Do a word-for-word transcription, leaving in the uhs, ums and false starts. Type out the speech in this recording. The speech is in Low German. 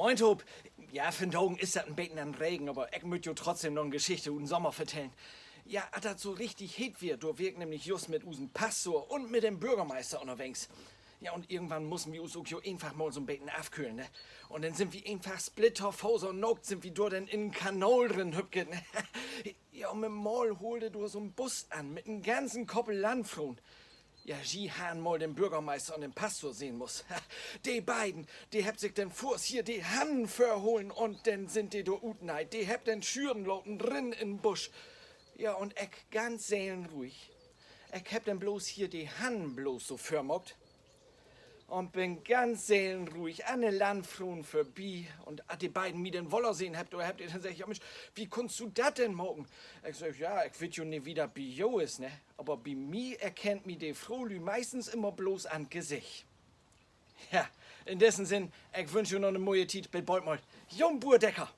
Moin tohoop. Ja, vandagen is dat en beten an't Regen, aver ik mutt jo trotzdem noch en Geschichte ut den Sommer vertellen. Ja, as dat so richtig heet weer, dor weer ik nämlich just mit usen Pastor un mit den Börgermeister ünnerwegens. Ja, un irgendwann mussen wi us ok jo eenfach mal so'n beten afköhlen, ne? Un denn sünd wi eenfach splitterfasernaakt, sünd wi dor denn in en Kanal rin hüppt, ne? Ja, un mit mal holl dor so'n Bus an mit en ganzen Koppel Landfroen. Ja, ji harrn mal den Börgermeister un den Pastor sehn musst. De beiden, de hebbt sik denn foorts hier de Hannen vörholen un denn sünd de dor utneiht. De hebbt denn schüren laten, rin in'n Busch. Ja, un ik ganz seelenruhig. Ik hebb denn bloots hier de Hannen bloots so vörmaakt un bün ganz seelenruhig an de Landfroen vörbi. Un as de beiden mi denn woller sehn hebbt, dor hebbt de denn seggt: Ja, Minsch, wie kunnst du dat denn maken? Ik segg: Ja, ik weet jo nich, wie dat bi jo is, ne? Aver bi mi erkennt mi de Froolüüd meistens immer bloots an't Gesicht. Ja, in dissen Sinn, ik wünsch jo noch 'ne moje Tiet. Bit bold mal. Jo'n Buur Decker.